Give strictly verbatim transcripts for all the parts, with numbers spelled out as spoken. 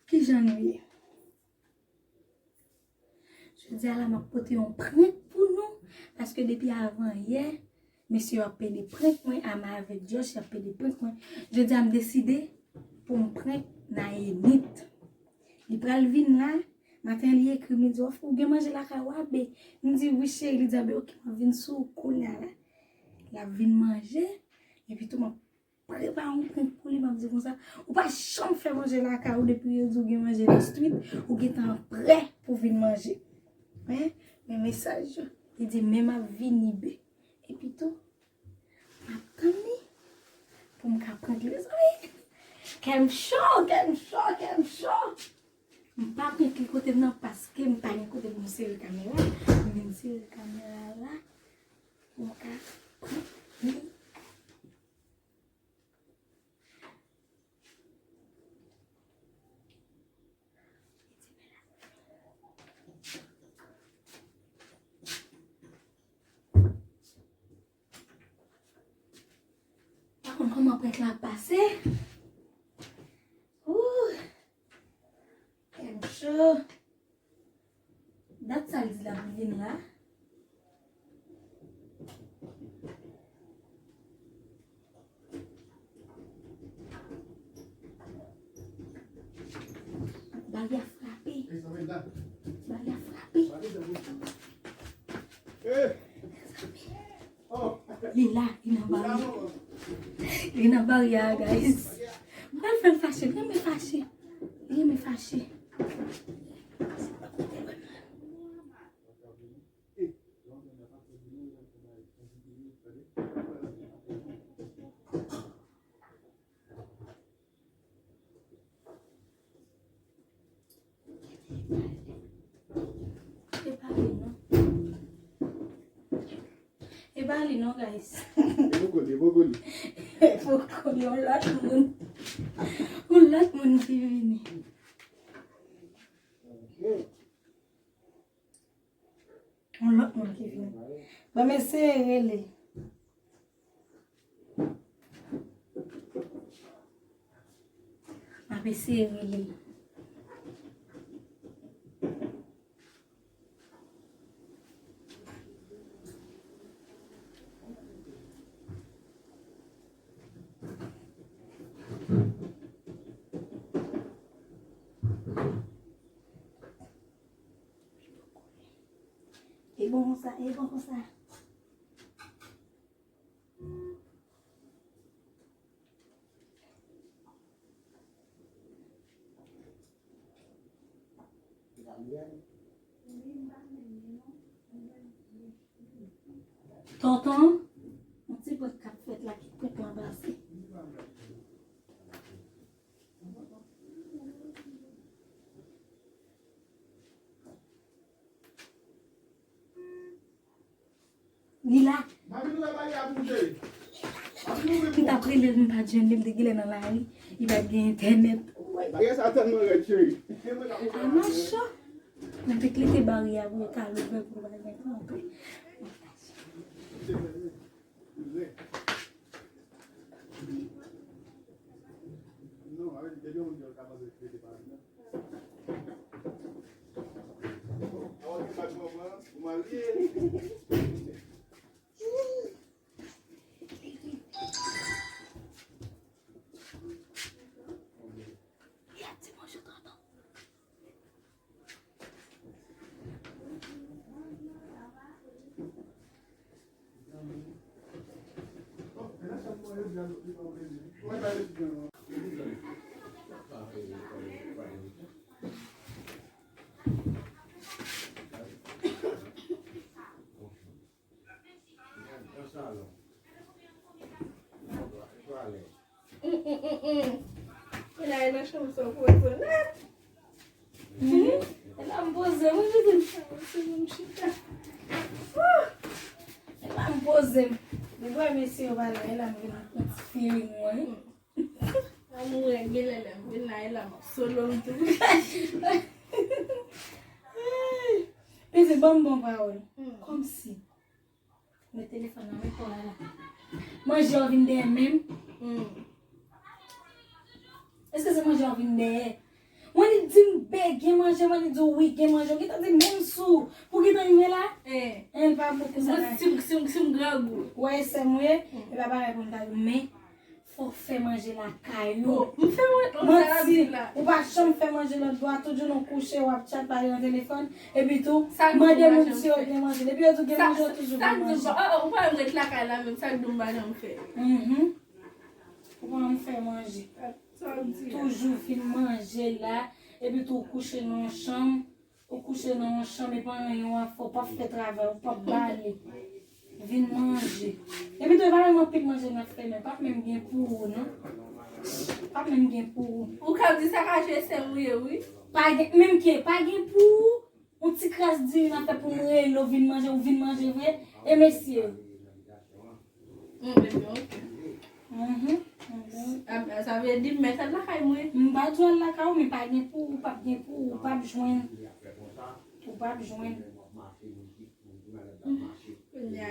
Kijan nou ye? Jodi a la, m ap pote yon prank pou nou, paske depi avan yè, mesye yo ap pede prank mwen, Ama avèk Josh, y ap pede prank mwen. Jodi a, m deside pou m prank Nayenit. Li pral vin la, maten li ekri m, li di, "Ou gen manje lakay ou a, be?" M di, "Wi, cheri." Li di, "A, be, oke, m ap vin sou ou kounye a la." L ap vin manje, epi tou, m ap prepare yon prank pou li, m ap di konsa, "Ou pa janm fè manje lakay ou depi yo di w gen manje nan street, ou gentan prè pou vin manje." Men, men mesaj yo. Li di, "Men m ap vini, be." Epi tou, m ap tann li pou m ka prank li, mezanmi. Kè m cho, kè m cho, kè m cho. M pa prank li kote m nan paske m pa gen kote pou m sere kamera. M vin sere kamera la pou m ka prank li. Pa konn kòman prank la ap pase. Ooh. Kè m cho. Dat sa l di l ap vin la. Bagay a frape. Bagay a frape. Li la, li nan bari. Li nan bari a, guys. Mwen fè l fache, li renmen fache. Li renmen fache. E pa li non. E pa li non, guys. E poko li, e poko li. E poko li, yon lòt moun. Yon lòt moun ki vini. Yon lòt moun ki vini. Ban m eseye rele. M ap eseye rele. E bon konsa, e bon konsa. Tonton, yon ti prank k ap fèt la, ki prank lan pase. Li la. M t ap rele l, m pa t jwenn li, m te genlè nan lari, li pa t gen entènèt. Bagay sa tèlman rèd, cheri. A, m ap cho. M te klete baryè a pou yo ka louvè pou yo pa gen kanpe. Mm, mm, mm, mm. E la, e nan chanm sa w poze w la. Mhm. E la m poze m, wi, pitit. Se pou m chita. Wouh! E la m poze m. Depi w wè mesye yo pa la, e la m vin pran ti feeling mwen, wi. Lanmou règle lè m vin la, e la m ap solo m tou. Pitit, ban m bon pawòl. Hmm. Kòmsi. Met telefòn nan men kò a la. Manje yo vin dèyè menm. Hmm. Èske se manje yo vin dèyè? Mwen li di m, "Be, gen manje?" Mwen li di, "Wi, gen manje." Ou gentan di, "Men m sou." Pou gentan rive la? Eh. Eh, li pa poko sa. Mwen, si m, si m, si m grangou. Wè, sè m ye, e pa bagay pou m ta di, men fò w fè manje lakay ou. Oh, m fè manje, oh, sa l ap di la. Ou pa janm fè manje lòt bò a, tout jounen w kouche, w ap chat, pale nan telefòn, epi tou, mande moun si yo gen manje. Depi yo di w gen manje, yo toujou gen manje. Sa k di m, oh, oh, ou pa menm ret lakay la menm, sa k di m pa janm fè. Mhm. Ou pa menm fè manje. Sa w di a? Toujou vin manje la, epi tou w kouche nan yon chanm, ou kouche nan yon chanm, e pa anyen w ap fè, w p ap fè travay, ou p ap bale. Vin manje. Epi tou, e pa menm anpil manje n ap fè, men p ap menm gen pou ou, non. P ap menm gen pou ou. Ou ka di sa ka jwe sè m ou ye, wi. Pa gen, menm ke, pa gen pou ou, yon ti kras diri n ap fè pou m rele w vin manje, ou vin manje vre. E mesye? Mm, ebyen, ok. Mhm. A, sa vle di m mèt al lakay mwen. M pa di w al lakay ou, men pa gen pou ou, p ap gen pou ou, ou p ap jwenn. Ou p ap jwenn. Kounye a,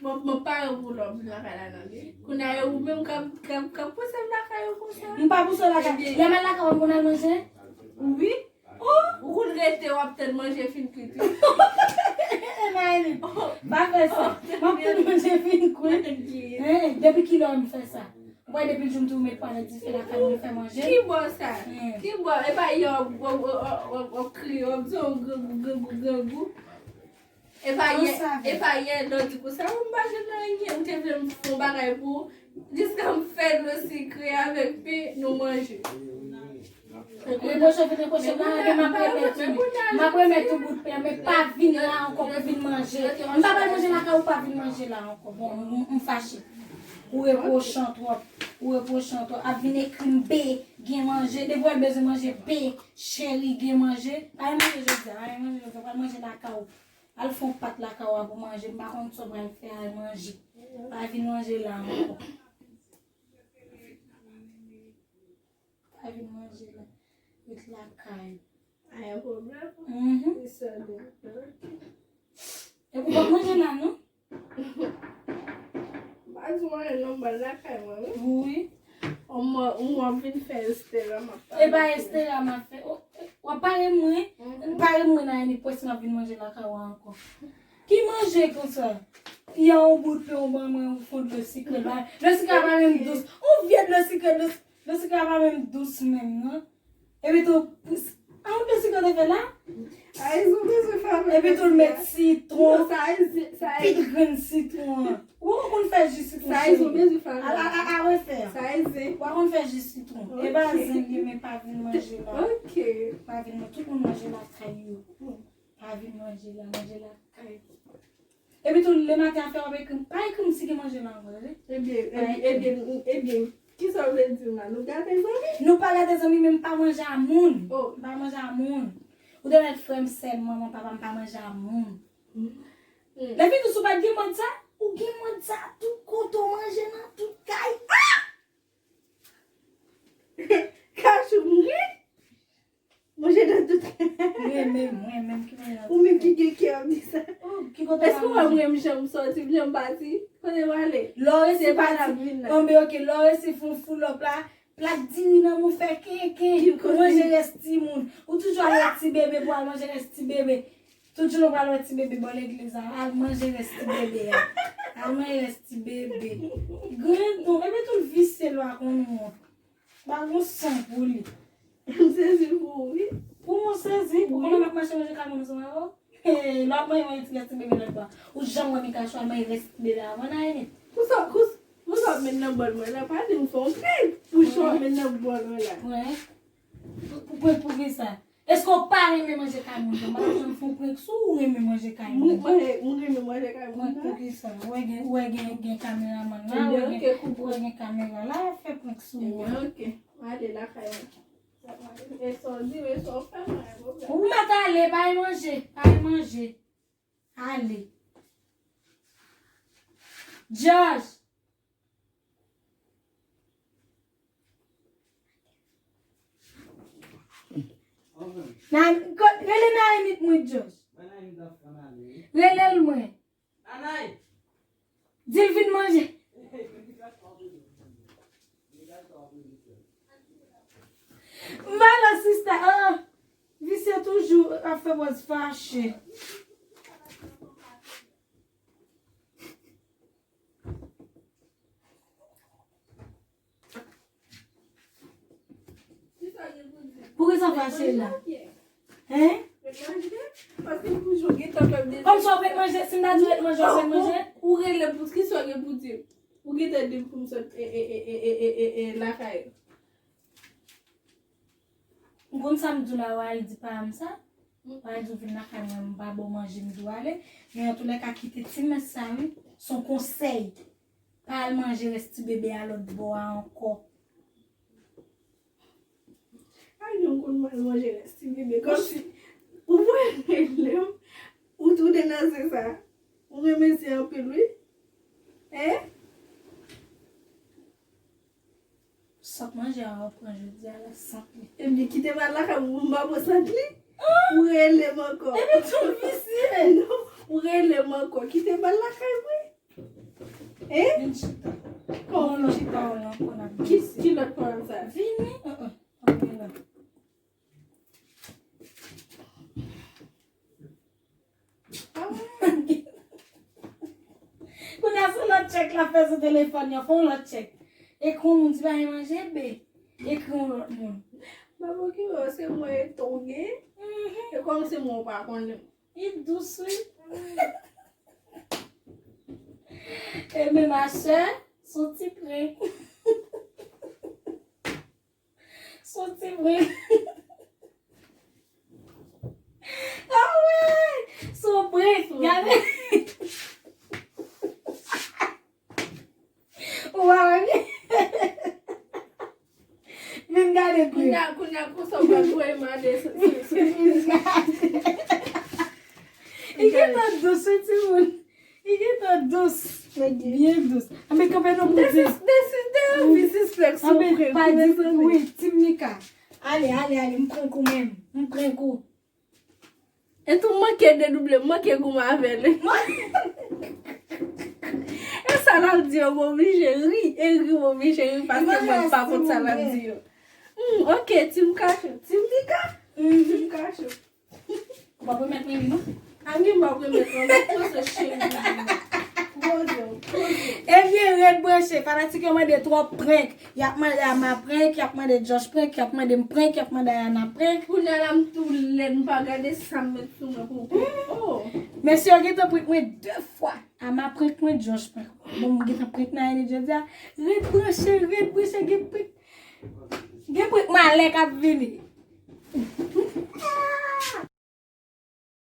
bon, mwen pare pou lè w vin lakay la, non, wi. Kounye a, e ou menm k ap, k ap, k ap pouse m lakay ou konsa. M pa pouse w lakay. Ebyen, lè m al lakay ou, m konn al manje? Wi. Oh, ou konn rete, w ap tann manje fin kwit, wi. Naïli, pa fè sa. M ap tann manje fin kwit. Eh, depi kilè m fè sa? Ou wè depi jou m tou met pwa nan dife lakay mwen fè manje. Ki bò sa? Hmm. Ki bò? E pa yè w ap, w ap, w ap, w ap, w ap kriye, w ap di w grangou, grangou, grangou. E pa yè, e pa yè lè w di konsa, m pa jwenn anyen, ou te vle m fè yon bagay pou ou, jiska m fè dlo sikre avèk pen, nou manje. Repwoche, vin repwoche, m ap remèt ou, m ap remèt ou bout pen, men pa vin la ankò pou vin manje. M pa pral manje lakay ou, pa vin manje la ankò. Bon, m, m fache. Ou repwochan twòp, ou repwochan twòp. Ap vin ekri m, "Be, gen manje." Depi w bezwen manje, "Be, cheri, gen manje." Pa al manje jodi a, pa al manje jodi a, pral manje lakay ou. Al fè yon pat lakay ou a pou manje. M pa konn sa w pral fè, al manje. Pa vin manje la ankò. Pa vin manje la. Ret lakay ou. Pa gen pwoblèm. Mhm. Se sèl de. Ok. Epi w p ap manje la, non? M pa di w anyen, non, m pral lakay mwen, wi. Wi. Ou mwen, ou mwen vin fè Estera, m ap pale. E pa Estera m ap fè. O, w ap pale mwen? Mhm. Pale mwen nan, ni pwès m ap vin manje lakay ou ankò. Ki manje konsa? Yè yon bout pen ou ban mwen, yon fon dlo sikre la. Dlo sikre a pa menm dous. Yon vye dlo sikre, dlo, dlo sikre a pa menm dous menm, non. Epi tou, a yon dlo sikre te fè la? Ayizou bezwen fè. Epi tou l met sitwon. Non, sa Ayizou, sa Ayizou. Pit grenn sitwon an. Ou konn fè ji sitwon, cheri. Sa Ayizou bezwen fè. A, a, a, a refè. Sa Ayizou. Ou konn fè ji sitwon. E pa zen li, men pa vin manje la. Ok. Pa vin manje, tout moun manje lakay yo. Pa vin manje la, manje lakay. Epi tou, lematen afè w ap ekri m, pa ekri m si gen manje la ankò, tande? Ebyen, ebyen, ebyen, ebyen, kisa w vle di m la? Nou gate zanmi? Nou pa gate zanmi, men m pa manje a moun. Oh. M pa manje a moun. Ou te mèt frè m, sè m, manman, papa m pa manje a moun. Mm. Lè fini tou, si w pa t gen mòd sa, ou gen mòd sa tout kote w manje nan tout kay. Ah! Kachou m ri. Manje nan tout. Mwen menm, mwen menm ki manje nan tout. Ou menm ki gen kè ap di sa. Oh, ki kote w pa manje? Èske w wè mwen menm jan m sòti, jan m pati? Kote m ale? Lè w resi pati, anben ok, lè w resi fè yon full up la, plat diri nan men w fè kenken, manje rès timoun. Ou toujou al wè ti bebe pou al manje rès ti bebe. Tout jounen w pral wè ti bebe bò legliz la, al manje rès ti bebe a. Al manje rès ti bebe. Grenn tou, epi tou l visye lwa konn ou an. Pa gon san pou li. M sezi pou ou, wi. Pou mwen sezi, pou konnen m ap mache manje kay moun ansanm avè w. Hey, lè w ap manje, manje ti rès ti bebe lòt bò. Ou janm wè Mikacho al manje rès ti bebe avan nan ene. Pou sa, pou, pou sa w ap met nan bòl mwen la, pa di m fè yon prank. Pou sa w ap met nan bòl mwen la. Prank? Pou, pou, pou, pou kisa? Èske w pa renmen manje kay moun tou? M pa t janm fè yon prank sou ou renmen manje kay moun. Mwen, mwen, mwen renmen manje kay moun. Prank pou kisa? Ou wè gen, ou wè gen, gen kameramann la, ou wè gen, ou wè gen kamera la, fè prank sou mwen. Ebyen, ok. M ale lakay mwen. E sa w di, e sa w fè, pa gen pwoblèm. Ou mèt ale, bay manje, bay manje. Ale. Josh. Nan, ko-, rele Nainit mwen, Josh. Rele l mwen. Di l vin manje. Jou ap fè pòz fache. Poukisa w fache la? Hein? Kòmsi w ret manje, si m ta di w ret manje, w ret manje? Ou rele pou kisa w gen pou di? Ou gentan di m pou m sot lakay. M konn sa m di w la, w al di pa m sa. W al di w vin lakay mwen, m pa ba w manje, m di w ale. Men antoulèka, kite ti mès sa, wi. Se yon konsèy. Pa al manje rès ti bebe a lòt bò a ankò. Ay, non, m konn mal manje rès ti bebe. Kòmsi, ou wè, lè m, ou tounen nan zen sa. Ou renmen zen anpil, wi. Hein? Sant manje a w pran jodi a la, sant li. Ebyen, kite m al lakay mwen, m pa pran sant li. Ou rele m ankò. Ebyen, tou visye. Non, ou rele m ankò. Kite m al lakay mwen. Hein? Vin chita. Kòman vin chita? Ki, ki lòt pwoblèm sa? Vini. Uh-uh. Anben la. Kounye a se lòt tchèk l ap fè sou telefòn nan, fè yon lòt tchèk. Ekri yon moun, di pa gen manje, be. Ekri yon lòt moun. Babouki, se mwen tonge. E kòm se mwen ou pa konnen. Li dous, wi. E men ma chè, se yon ti prank. Se yon ti prank. Ah wi! Se yon prank, gade. Ou pa wè? Vin gade prank. Kounye a, kounye a, konsa w pral voye m ale sou, sou, sou. Li gentan dous, wi, timoun. Li gentan dous. Byen dous. Anben, kanpe non pou di. This is, this is the, this is flex. Anben, pa di, wi, Team Mika. Ale, ale, ale, m prank ou menm. M prank ou. E tou manke dedouble, manke goumen avè l. E sa l ap di yo, m oblije ri. E ri, m oblije ri, paske mwen pa konn sa l ap di yo. Hmm, ok, Team Kachou. Team Mika? Team Kachou. Ou p ap remèt mwen li, non? Anyen m p ap remèt mwen, mwen poze cheri. Poze, poze. Ebyen, ret branche. Fanatik yo mande twòp prank. Y ap mande Ama prank, y ap mande Josh prank, y ap mande m prank, y ap mande Ayana prank. Kounye a la, m tou lèd, m pa gade sa m met sou mwen pou prank. Oh! Mesye yo gentan prank mwen de fwa. Ama prank mwen, Josh prank mwen. Bon, m gentan prank Nayeli jodi a. Ret branche, ret branche, gen prank. Gen prank malè k ap vini.